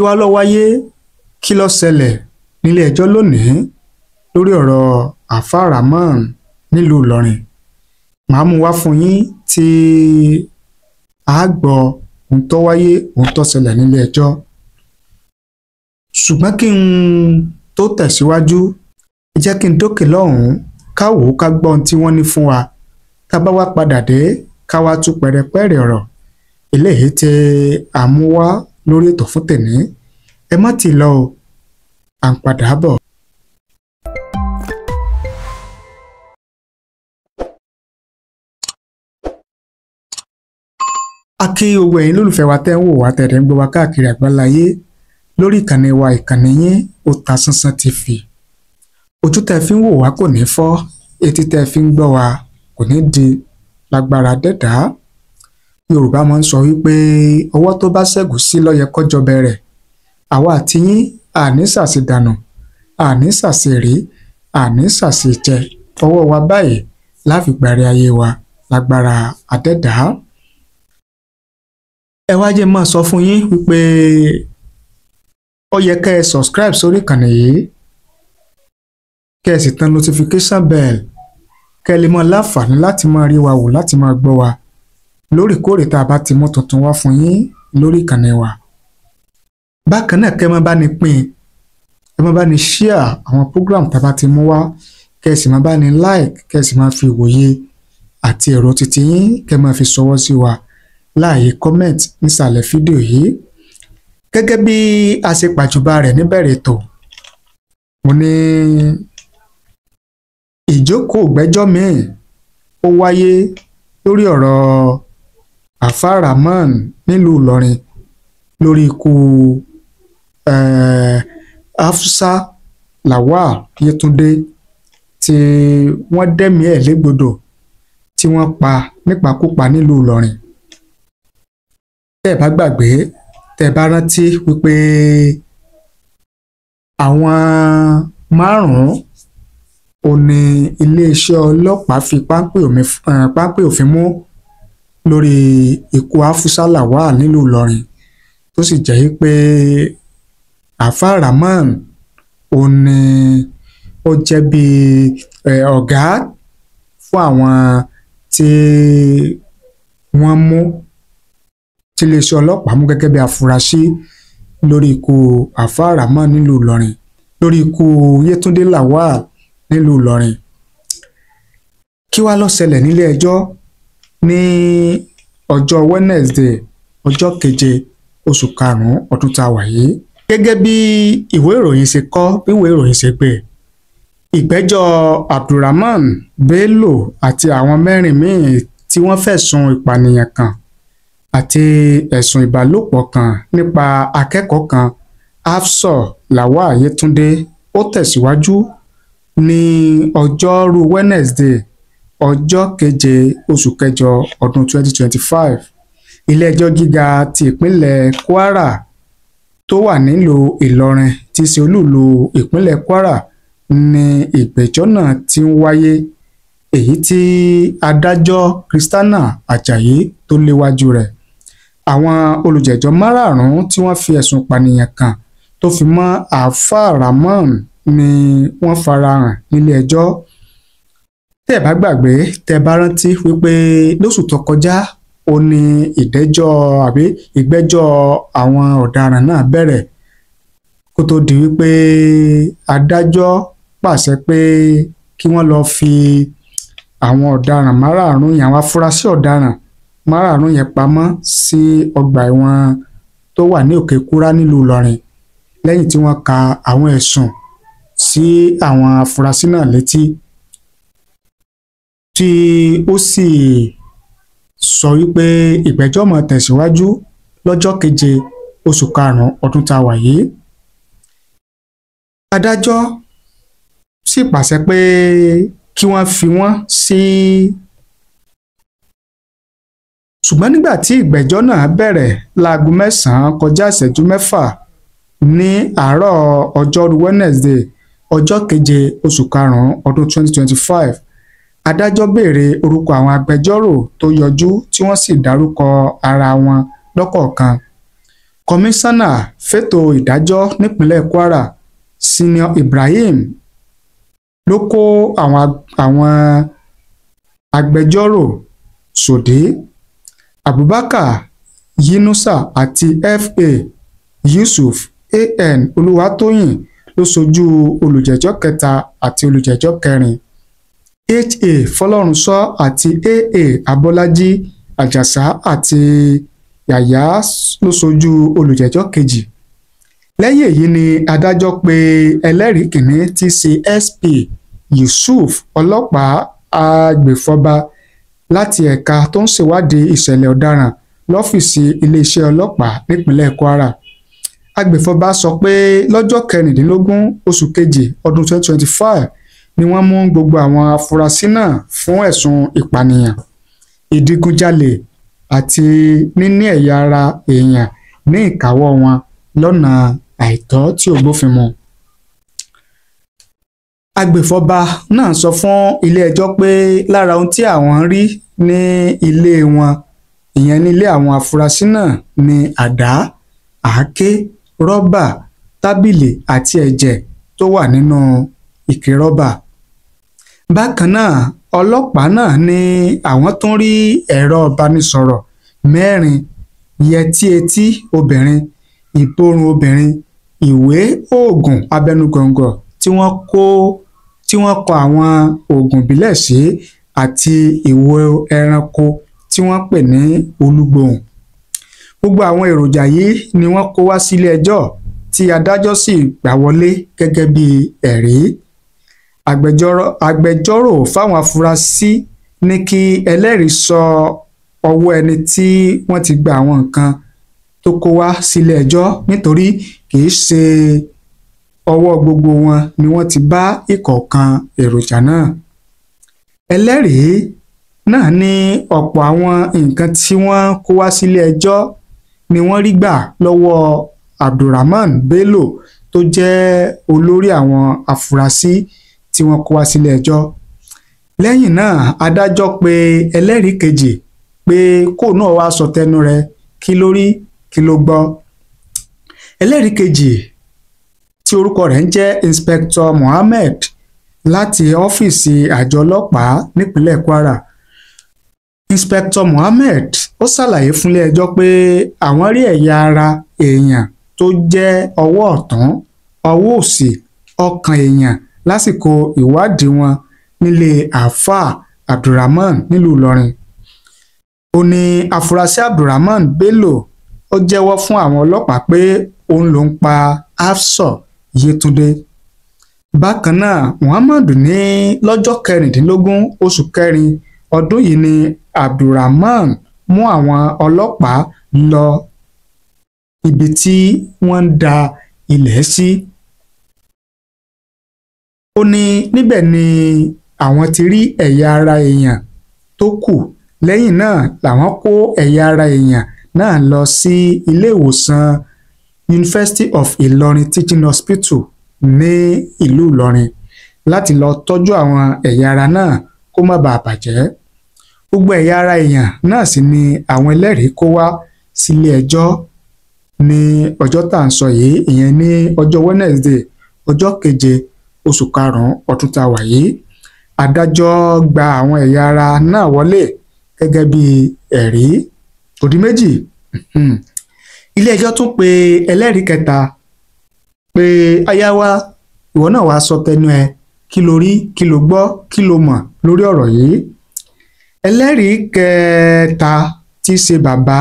Kí wá ló wáyé, kí ló ṣẹlẹ̀ nílé ẹjọ́ lónìí lórí ọ̀rọ̀ Àfáà Rahmon nílùú Ìlọrin? Màá mú wá fún yín tí a gbọ́ ohun tó wáyé, ohun tó ṣẹlẹ̀ nílé ẹjọ́. Ṣùgbọ́n kí n tó tẹ̀síwájú, ẹ jẹ́ kí n dókè lọ́hùn-ún ká wò ó, ká gbọ́ ohun tí wọ́n ní fún wa. Tá bá wá padà dé, ká wá tú pẹ̀rẹ̀pẹ̀rẹ̀ ọ̀rọ̀ eléyìí tí a mú wá lórí ètò fún tèní. Ẹ má ti lọ o, à ń padà bọ̀. A kí gbogbo ẹ̀yin lólùfẹ́ wa tẹ́ ń wò wá, tẹ̀lé ń gbọ́ wa káàkiri àgbáláyé lórí ìkànnì wa, ìkànnì yín Otasansan TV. Ojú tẹ́ fi ń wò wá kò ní fọ́, etí tẹ́ fi ń gbọ́ wa kò ní di lágbára dẹ́dàá. Yorùbá máa ń sọ wípé ọwọ́ tó bá ṣẹ́gun sí ló yẹ kó jọbẹ̀ rẹ̀. Àwa àti yín àní ṣàṣedànù, àní ṣàṣerí, àní ṣàṣejẹ. Ọwọ́ wa báyìí láfi gbàrí ayé wa lágbára àdẹ́dàá. Ẹ wá jẹ́ máa sọ fún yín wípé ó yẹ kẹ́ ẹ subscribe sórí ìkànnì yìí, kẹ́ ẹ sì tan notification bell, kẹ́ ẹ lè máa láǹfààní láti máa rí wa wò, láti máa gbọ́ wa lóòrèkóòrè tá a bá ti mú tuntun wá fún yín lórí ìkànnì wa. Bákan náà, kẹ́ ẹ máa bá ní pín, ẹ máa bá ní share àwọn program tá a bá ti mú wá, kẹ́ ẹ sì máa bá ní like, kẹ́ ẹ sì máa fi ìwòye àti èrò titi yín kẹ́ ẹ máa fi ṣọwọ́ sí wa láàyè comment nísàlẹ̀ fídíò yìí. Gẹ́gẹ́ bí a ṣe pàjùbà rẹ̀ níbẹ̀rẹ̀ ètò, mo ní ìjókòó ìgbẹ́jọ́ míì ó wáyé lórí ọ̀rọ̀ Àfáà Rahmon nílùú Ìlọrin lórí ikú Hafsa Lawal Yétúndé tí wọ́n dẹ́mi ẹ̀ légbodò, tí wọ́n pa nípakúpa nílùú Ìlọrin. Tẹ́ ẹ bá gbàgbé, tẹ́ ẹ bá rántí wípé àwọn márùn-ún ò ní iléeṣẹ́ ọlọ́pàá fi páńpẹ́ òfin mú lórí ikú Hafsa Lawal nílùú Ìlọrin, tó sì jẹ́ pé Àfáà Rahmon ò ní ó jẹ́ bí ọ̀gá fún àwọn tí wọ́n mú, tí iléeṣẹ́ ọlọ́pàá mú gẹ́gẹ́ bí afurasí lórí ikú Àfáà Rahmon nílùú Ìlọrin, lórí ikú Yétúndé Lawal nílùú Ìlọrin. Kí wá ló ṣẹlẹ̀ nílé ẹjọ́ ní ọjọ́ Wednesday, ọjọ́ keje oṣù karùn-ún ọdún tá a wà yìí? Gẹ́gẹ́ bí ìwé ìròyìn ṣe kọ, bí ìwé ìròyìn ṣe gbé, ìgbẹ́jọ́ Abdulrahman Bello àti àwọn mẹ́rin míì tí wọ́n fẹ̀sùn ìpànìyàn kàn àti ẹ̀sùn ìbálòpọ̀ kan nípa akẹ́kọ̀ọ́ kan Hafsa Lawal Yétúndé ó tẹ̀síwájú ní ọjọ́rú Wednesday, ọjọ́ keje oṣù kẹjọ ọdún 2025. Ilé-ẹjọ́ gíga ti ìpínlẹ̀ Kwara tó wà nílùú Ìlọrin tí í ṣe olúùlú ìpínlẹ̀ Kwara ní ìgbẹ́jọ́ náà ti ń wáyé, èyí tí adájọ́ Christiana Ajayi tó léwájú rẹ̀. Àwọn olùjẹ́jọ́ márààrún tí wọ́n fi ẹ̀sùn pànìyàn kàn tó fi mọ́ Àfáà Rahmon ni wọ́n farahàn nílé ẹjọ́. Tẹ́ ẹ bá gbàgbé, tẹ́ ẹ bá rántí wípé lóṣù tó kọjá ó ní ìdẹ́jọ́ àbí ìgbẹ́jọ́ àwọn ọ̀daràn náà bẹ̀rẹ̀, kó tó di wípé adájọ́ pàṣẹ pé kí wọ́n lọ fi àwọn ọ̀daràn márààrún yẹn, àwọn afurasí ọ̀daràn márààrún yẹn pamọ́ sí ọgbà ẹ̀wọ̀n tó wà ní Òkè Kúrá nílùú Ìlọrin, lẹ́yìn tí wọ́n ka àwọn ẹ̀sùn sí àwọn afurasí náà létí, tí ó sì sọ wípé ìgbẹ́jọ́ máa tẹ̀síwájú lọ́jọ́ keje oṣù karùn-ún ọdún tá a wà yìí. Adájọ́ sì pàṣẹ pé kí wọ́n fi wọ́n sí. Ṣùgbọ́n nígbà tí ìgbẹ́jọ́ náà bẹ̀rẹ̀ láago 9 kọjá ìṣẹ́jú 6 ní àárọ̀ ọjọ́rú Wednesday ọjọ́ keje oṣù karùn-ún ọdún 2025, adájọ́ béèrè orúkọ àwọn agbẹjọ́rò tó yọjú tí wọ́n sì dárúkọ ara wọn lọ́kọ̀ọ̀kan. Kọmíṣánná fétò ìdájọ́ nípínlẹ̀ Kwara, Senior Ibrahim, ló kó àwọn agbẹjọ́rò Sòdí, Abubakar Yinusa àti F.A. Yusuf, A.N. Olúwatóyìn ló ṣojú olùjẹ́jọ́ kẹta àti olùjẹ́jọ́ kẹrin. H.A. Fọlọ́runṣọ́ àti A.A. Abọ́lájí Àjàsà àti Yàyà ló ṣojú olùjẹ́jọ́ kejì. Lẹ́yìn èyí ni adájọ́ pe ẹlẹ́rìí kìíní tí í ṣe SP Yusuf, ọlọ́pàá agbèfọ́ba láti ẹ̀ka tó ń ṣèwádìí ìṣẹ̀lẹ̀ ọ̀daràn lọ́fíìsì iléeṣẹ́ ọlọ́pàá nípínlẹ̀ Kwara. Agbèfọ́ba sọ pé lọ́jọ́ kẹrìndínlógún oṣù kejì ọdún 2025 ni wọ́n mú gbogbo àwọn afurasí náà fún ẹ̀sùn ìpànìyàn, ìdígunjalè àti níní ẹ̀yà ara èèyàn ní ìkáwọ́ wọn lọ́nà àìtọ́ tí ò bófin mu. Agbèfọ́ba náà sọ fún ilé-ẹjọ́ pé lára ohun tí àwọn rí ní ilé wọn, ìyẹn nílé àwọn afurasí náà, ní àdá, àáké, rọ́bà, tábìlì àti ẹ̀jẹ̀ tó wà nínú ike rọ́bà. Bákan náà, ọlọ́pàá náà ní àwọn tún rí ẹ̀rọ ìbánisọ̀rọ̀ mẹ́rin, yẹtí etí obìnrin, ìborùn obìnrin, ìwé oògùn abẹnugọ̀ńgọ̀ tí wọ́n kọ àwọn oògùn ìbílẹ̀ sí àti ìwo ẹranko tí wọ́n pè ní olúgbòhùn. Gbogbo àwọn èròjà yìí ni wọ́n kó wá sílé ẹjọ́ tí adájọ́ sì gbà wọlé gẹ́gẹ́ bí ẹ̀rí. Agbẹjọ́rò fáwọn afurasí ní kí ẹlẹ́rìí sọ ọwọ́ ẹni tí wọ́n ti gba àwọn nǹkan tó kó wá sílé ẹjọ́ nítorí kì í ṣe ọwọ́ gbogbo wọn ni wọ́n ti bá ìkọ̀ọ̀kan èròjà náà. Ẹlẹ́rìí náà ní ọ̀pọ̀ àwọn nǹkan tí wọ́n kó wá sílé ẹjọ́ ni wọ́n rí gbà lọ́wọ́ Abdulrahman Bello tó jẹ́ olórí àwọn afurasí tí wọ́n kó wá sílé ẹjọ́. Lẹ́yìn náà, adájọ́ pe ẹlẹ́rìí kejì pé kó náà wá sọ tẹnu rẹ̀, kí ló rí, kí ló gbọ́. Ẹlẹ́rìí kejì tí orúkọ rẹ̀ ń jẹ́ Inspector Mohammed láti ọ́fíìsì àjọ ọlọ́pàá nípínlẹ̀ Kwara. Inspector Mohammed ó ṣàlàyé fúnlé ẹjọ́ pé àwọn rí ẹ̀yà ara èèyàn tó jẹ́ ọwọ́ ọ̀tún, ọwọ́ òsì, ọkàn èèyàn lásìkò ìwádìí wọn nílé àáfàá Abdulrahman nílùú Ìlọrin. Ó ní àfúrásì Abdulrahman Bello ó jẹ́wọ́ fún àwọn ọlọ́pàá pé òun ló ń pa Hafsat Yétúndé. Bákan náà, Muhammad ní lọ́jọ́ kẹrìndínlógún oṣù kẹrin ọdún yìí ni Abdulrahman mú àwọn ọlọ́pàá lọ ibi tí wọ́n ń da ilẹ̀ sí. Ó ní níbẹ̀ ni àwọn ti rí ẹ̀yà ara èèyàn tó kù. Lẹ́yìn náà làwọn kó ẹ̀yà ara èèyàn náà lọ sí ilé ìwòsàn University of Ilorin Teaching Hospital ní ìlú Ìlọrin láti lọ tọ́jú àwọn ẹ̀yà ara náà kó má bàa bàjẹ́. Gbogbo ẹ̀yà ara èèyàn náà sì ni àwọn ẹlẹ́rìí kó wá sílé ẹjọ́ ní ọjọ́ tá à ń sọ yìí, ìyẹn ní ọjọ́ Wednesday, ọjọ́ keje oṣù karùn-ún ọdún tá a wà yìí. Adájọ́ gba àwọn ẹ̀yà ara náà wọlé gẹ́gẹ́ bí ẹ̀rí. Òdì méjì. Ilé ẹjọ́ tún pe ẹlẹ́rìí kẹta pé ayáwá, ìwọ náà wàá sọ tẹnu ẹ, kí lo rí, kí lo gbọ́, kí lo mọ̀ lórí ọ̀rọ̀ yìí. Ẹlẹ́rìí kẹta tí í ṣe bàbá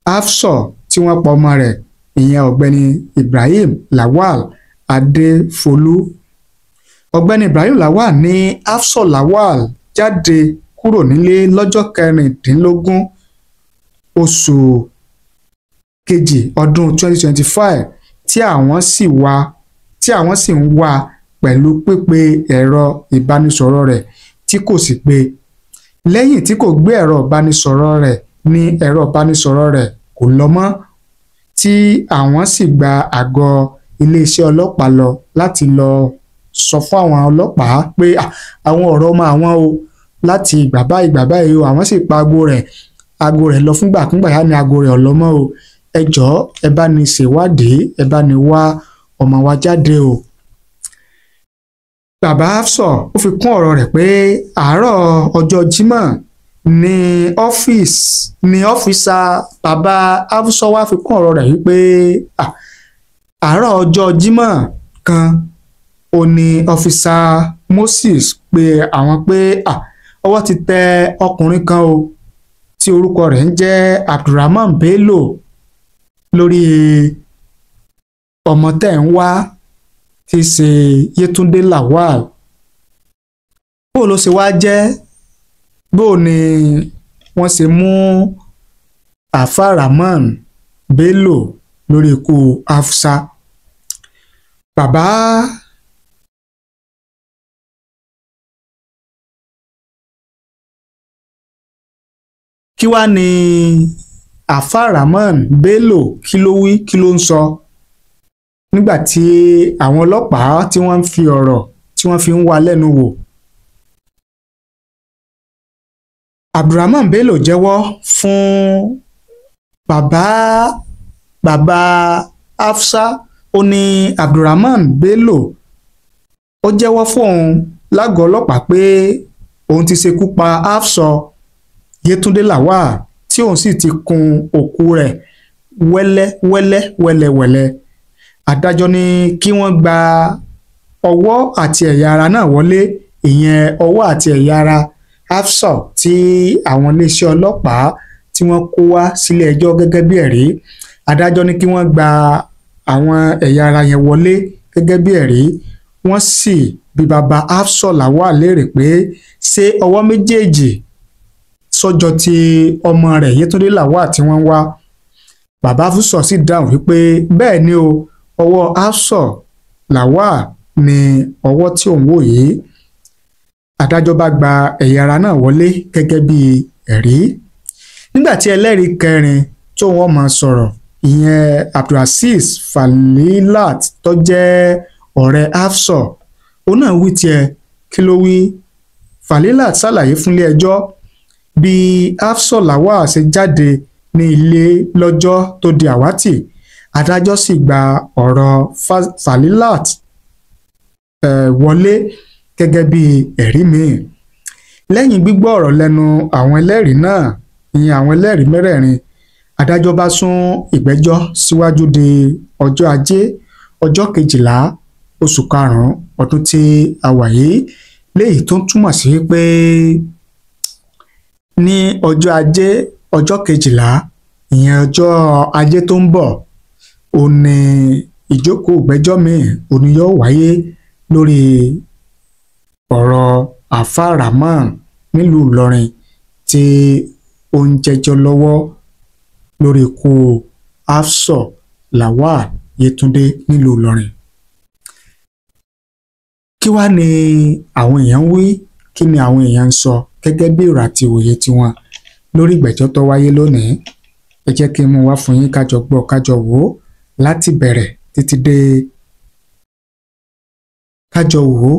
Hafsat tí wọ́n pa ọmọ rẹ̀, ìyẹn ọ̀gbẹ́ni Ibrahim Lawal Adéfolú. Ọ̀gbẹ́ni Ibrahim Lawal ní Hafsat Lawal jáde kúrò nílé lọ́jọ́ kẹrìndínlógún oṣù kejì ọdún 2025 tí àwọn sì ń wá pẹ̀lú pípe ẹ̀rọ ìbánisọ̀rọ̀ rẹ̀ tí kò sì gbé. Lẹ́yìn tí kò gbé ẹ̀rọ ìbánisọ̀rọ̀ rẹ̀ ní ẹ̀rọ ìbánisọ̀rọ̀ rẹ̀ kò lọ mọ́, tí àwọn sì gba àgọ́ iléeṣẹ́ ọlọ́pàá lọ láti lọ sọ fún àwọn ọlọ́pàá pé àwọn ọ̀rọ̀ ọmọ àwọn o láti ìgbà báyìí o, àwọn sì pa aago rẹ̀ lọ fúngbàkúngbà yá ni aago rẹ̀ ọ̀lọ́mọ́ o. Ẹ jọ̀ọ́, ẹ bá ní ṣèwádìí, ẹ bá ní wá ọmọ wa jáde o. Bàbá Hafsọ ó fi kún ọ̀rọ̀ rẹ̀ pé àárọ̀ ọjọ́ Jímọ̀ ní ọ́fíìsì ní ọ́fíìsà bàbá Hafsọ wá fi kún ọ̀rọ̀ rẹ̀ wípé àárọ̀ ọjọ́ Jímọ̀ kan ó ní ọ́fíìsà Moses pé àwọn pé ọwọ́ ti tẹ ọkùnrin kan o tí orúkọ rẹ̀ ń jẹ́ Abdulrahman Bello lórí ọmọ tẹ́ ń wá tí í ṣe Yétúndé Lawal. Bó ló ṣe wá jẹ́, bó ni wọ́n ṣe mú Àfáà Rahman Bello lórí ikú Hafsa? Bàbá kí wá ní Àfáà Rahman Bello, kí ló wí, kí ló ń sọ nígbà tí àwọn ọlọ́pàá tí wọ́n ń fi ọ̀rọ̀ tí wọ́n fi ń wá lẹ́nu wò? Abdulrahman Bello jẹ́wọ́ fún bàbá Hafsa. Ó ní Abdulrahman Bello ó jẹ́wọ́ fóun lágọ̀ọ́ ọlọ́pàá pé òun ti ṣekú pa Hafsa Yétúndé Lawal tí òun sì ti kun òkú rẹ̀ wẹ́lẹ́wẹ́lẹ́ wẹ́lẹ́wẹ́lẹ́. Adájọ́ ní kí wọ́n gba ọwọ́ àti ẹ̀yà ara náà wọlé, ìyẹn ọwọ́ àti ẹ̀yà ara Hafsa tí àwọn iléeṣẹ́ ọlọ́pàá tí wọ́n kó wá sílé ẹjọ́ gẹ́gẹ́ bí ẹ̀rí. Adájọ́ ní kí wọ́n gba àwọn ẹ̀yà ara yẹn wọlé gẹ́gẹ́ bí ẹ̀rí. Wọ́n sì bi bàbá Hafsa Lawal léèrè pé ṣé ọwọ́ méjèèjì sọ́jọ́ ti ọmọ rẹ̀ Yétúndé Lawal tí wọ́n wá? Bàbá Hafsa sì dáhùn wípé bẹ́ẹ̀ ni o, ọwọ́ Hafsa Lawal ni ọwọ́ tí òun wò yìí. Adájọ́ bá gba ẹ̀yà ara náà wọlé gẹ́gẹ́ bí ẹ̀rí. Nígbà tí ẹlẹ́rìí kẹrin tó wọ́n máa sọ̀rọ̀, ìyẹn Abdulazeez Falilat tó jẹ́ ọ̀rẹ́ Hafsa, òun náà wí tiẹ̀. Kí ló wí? Falilat ṣàlàyé fúnlé ẹjọ́ bí Hafsa Lawal ṣe jáde ní ilé lọ́jọ́ tó di àwátì. Adájọ́ sì gba ọ̀rọ̀ Falilat wọlé gẹ́gẹ́ bí ẹ̀rí míì. Lẹ́yìn gbígbọ́ ọ̀rọ̀ lẹ́nu àwọn ẹlẹ́rìí náà, ìyẹn àwọn ẹlẹ́rìí mẹ́rẹ̀ẹ̀rin, adájọ́ bá sún ìgbẹ́jọ́ síwájú di ọjọ́ ajé ọjọ́ 12 oṣù karùn-ún ọdún tí a wà yìí, léyìí tó ń túmọ̀ sí pé ní ọjọ́ ajé ọjọ́ 12, ìyẹn ọjọ́ ajé tó ń bọ̀, ó ní ìjókòó ìgbẹ́jọ́ míì òní yóò wáyé lórí ọ̀rọ̀ Àfáà Rahman nílùú Ìlọrin tí ó ń jẹ́jọ́ lọ́wọ́ lórí ikú Hafsa Lawal Yétúndé nílùú Ìlọrin. Kí wá ni àwọn èèyàn ń wí, kí ni àwọn èèyàn ń sọ gẹ́gẹ́ bí èrò àti ìwòye tiwọn lórí ìgbẹ́jọ́ tó wáyé lónìí? Ẹ jẹ́ kí n mú wá fún yín kájọ gbọ́ kájọ wò ó láti bẹ̀rẹ̀ títí dé kájọ wò ó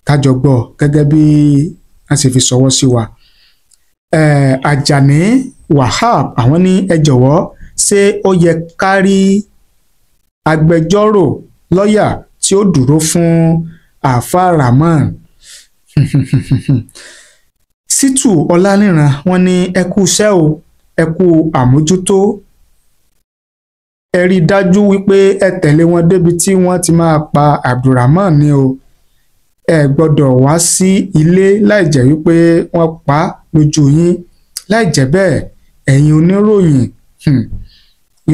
kájọ gbọ́ gẹ́gẹ́ bí a sì fi ṣọwọ́ sí wa. Àjàní Wahab àwọn ní ẹ jọ̀wọ́, ṣé ó yẹ ká rí agbẹjọ́rò lọ́yà tí ó dúró fún Àfáà Rahman? Sítù Ọláníran wọ́n ní ẹ kú iṣẹ́ o, ẹ kú àmójútó, ẹ rí i dájú wípé ẹ tẹ̀lé wọn débi tí wọ́n ti máa pa Abdulrahman ni o. Ẹ gbọ́dọ̀ wá sí ilé láì jẹ́ wípé wọ́n pa á lójú yín, láì jẹ́ bẹ́ẹ̀ ẹ̀yin oníròyìn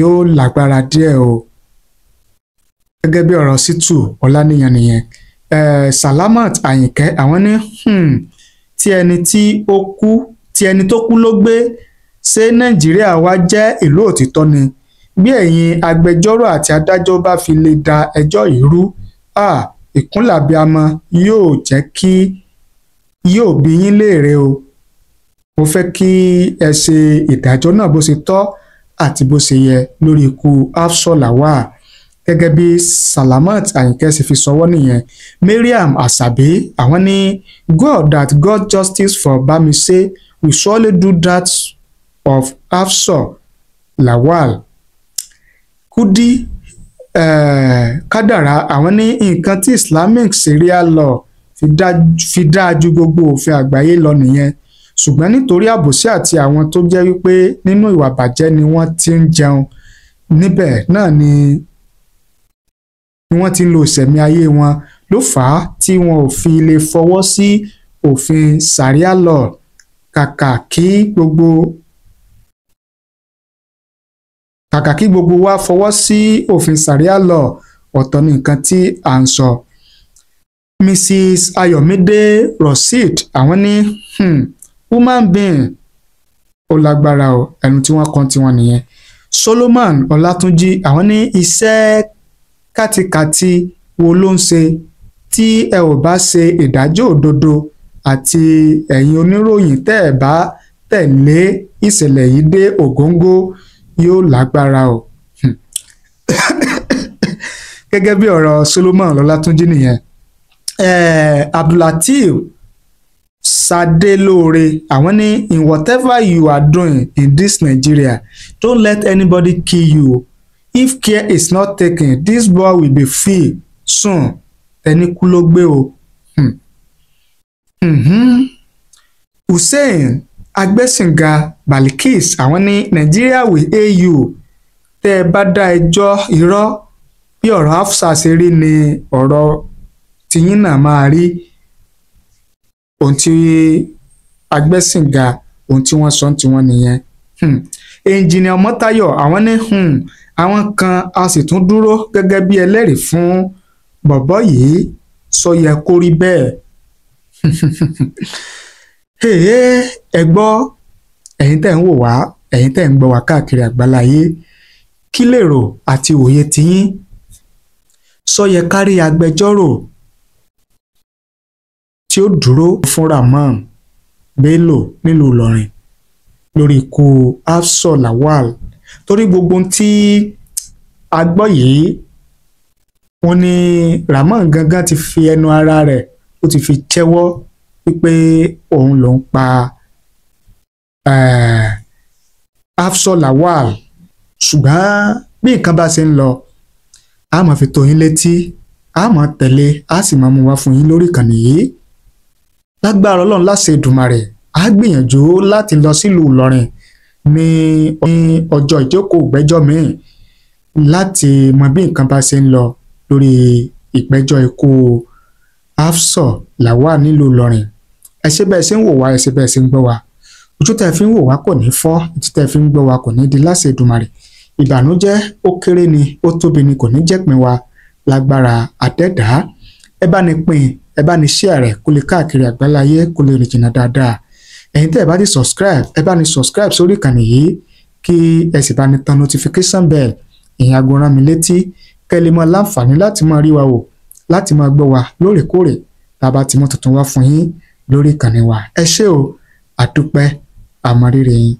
yóò lágbára díẹ̀ o. Gẹ́gẹ́ bí ọ̀rọ̀ Sítù Ọláníyan nìyẹn. Salamat Àyìnkẹ́ àwọn ní tí ẹni tó kú ló gbé, ṣé Nàìjíríà wá jẹ́ ìlú òtítọ́ ni? Bí ẹ̀yin agbẹjọ́rò àti adájọ́ bá fi lè da ẹjọ́ yìí rú, ìkúnlẹ̀ abiyamọ yóò jẹ́ kí yóò bi yín léèrè o. Mo fẹ́ kí ẹ ṣe ìdájọ́ náà bó ṣe tọ́ àti bó ṣe yẹ lórí ikú Hafsa Lawal. Gẹ́gẹ́ bí Salamat Àyìnkẹ́ ṣe fi ṣọwọ́ nìyẹn. Mariam Asabi àwọn ní God that got justice for Bamise will surely do that of Hafsa Lawal. Kudi Kádàrá àwọn ní nǹkan tí Islamic Sharia law fi dáa ju gbogbo òfin àgbáyé lọ nìyẹn, ṣùgbọ́n nítorí àbòsí àti àwọn tó jẹ́ wípé nínú ìwà bàjẹ́ ni wọ́n ti ń jẹun níbẹ̀ náà ni wọ́n ti ń lo ìṣẹ̀mí ayé wọn ló fà á tí wọn ò fi lè fọwọ́ sí òfin Sharia law. Kàkà kí gbogbo wa fọwọ́ sí òfin Sharia law, ọ̀tọ̀ ni nǹkan tí à ń sọ. Mrs. Ayọ̀mídé Rasheed àwọn ní human being ó lágbára o, ẹnu tí wọ́n kan tiwọn nìyẹn. Solomon Ọlátúnjí àwọn ní iṣẹ́ kátikàti wo ló ń ṣe tí ẹ ò bá ṣe ìdájọ́ òdodo àti ẹ̀yin oníròyìn tẹ́ ẹ bá tẹ̀lé ìṣẹ̀lẹ̀ yìí dé ògóńgó yóò lágbára o. Gẹ́gẹ́ bí ọ̀rọ̀ Solomon Ọlátúnjí nìyẹn. Abdulateef Sadelore àwọn ní in whatever you are doing in this Nigeria, don't let anybody kill you. If care is not taken, this boy will be free soon. Ẹni kú ló gbé o. Hussein Agbẹ́sìnga Balikis àwọn ní Nigeria will AU tẹ́ ẹ bá dá ẹjọ́ irọ́ bí ọ̀rọ̀ Hafsa ṣe rí ni ọ̀rọ̀ tiyín náà máa rí. Ohun tí Agbẹ́sìnga ohun tí wọ́n sọ tí wọ́n nìyẹn. Ẹnjìnìà Ọmọ́táyọ̀ àwọn ní àwọn kan a sì tún dúró gẹ́gẹ́ bí ẹlẹ́rìí fún bọ̀bọ́ yìí, sọ yẹ kó rí bẹ́ẹ̀. Ẹ gbọ́, ẹ̀yin tẹ́ ń wò wá, ẹ̀yin tẹ́ ń gbọ́ wá káàkiri àgbáláyé, kí lèrò àti òye tiyín? Sọ yẹ kárí agbẹjọ́rò tí ó dúró fún Rahmon Bello nílùú Ìlọrin lórí ikú Hafsat Lawal? Torí gbogbo tí a gbọ́ yìí, wọ́n ní Rahmon gangan ti fi ẹnu ara rẹ̀ ó ti fi jẹ́wọ́ wípé òun ló ń pa Hafsat Lawal. Ṣùgbọ́n bí nǹkan bá ṣe ń lọ, a máa fi tó yín létí, a máa tẹ̀lé, a sì máa mú wá fún yín lórí ìkànnì yìí. Lágbára Ọlọ́run láṣẹ Èdùmàrè, a gbìyànjú láti lọ sílùú Ìlọrin ní ọjọ́ ìjókòó ìgbẹ́jọ́ míì láti mọ bí nǹkan bá ṣe ń lọ lórí ìgbẹ́jọ́ ikú Hafsat Lawal nílùú Ìlọrin. Ẹ ṣé bẹ́ẹ̀ ṣe ń wò wá, ẹ ṣé bẹ́ẹ̀ ṣe ń gbọ́ wá. Ojú tẹ́ fi ń wò wá kò ní fọ́, etí tẹ́ fi ń gbọ́ wá kò ní di láṣẹ Èdùmàrè. Ìbànújẹ́ ó kéré ni ó tóbi ni kò ní jẹ́pin wa lágbára àdẹ́dàá. Ẹ bá ní pín, ẹ bá ní share rẹ̀ kó lè káàkiri àgbáláyé, kó lè rìn jìnnà dáadáa. Ẹ̀yin tẹ́ ẹ bá ti subscribe, ẹ bá ní subscribe sórí ìkànnì yìí kí ẹ sì bá ní tan notification bell, ìyẹn aago rán mi létí, kẹ́ lè mọ láǹfààní láti máa rí wa wò, láti máa gbọ́ wa lóòrèkóòrè tá a bá ti mú tuntun wá fún yín lórí ìkànnì wa. Ẹ ṣé o, àdúpẹ́, àmọ̀rírì yín.